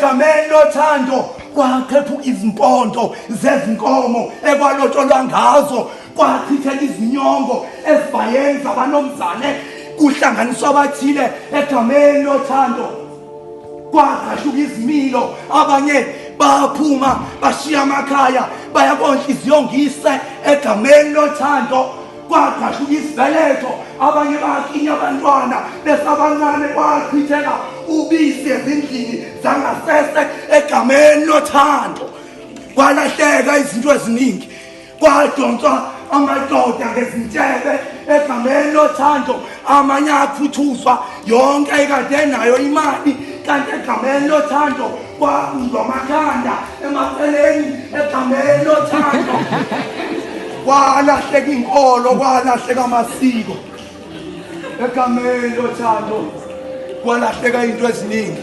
Egameni lothando kwaqhephuka izimpondo zezinkomo ekwalotsholwa ngazo, kwachitheka izinyongo ezibayeni zabanomzane, kuhlanganiswa abathile. Egameni lothando kwagqashuka izimilo, abanye baphuma bashiya amakhaya baya konhliziyo ngise. Egameni lothando kwagqashuka isibeletho, abanye bakinya abantwana besabancane, kwachitheka ubisi ezindlini zangasese. Egameni lothando kwalahleka izinto eziningi, kwadonswa amadoda ngezintshebe. Egameni lothando amanye aphuthuzwa yonke ekade enayo imali, kanti egameni lothando kwabunjwa amakhanda emaceleni. Egameni lothando kwalahleka inkolo, kwalahleka amasiko. Egameni lothando kwalahleka into eziningi.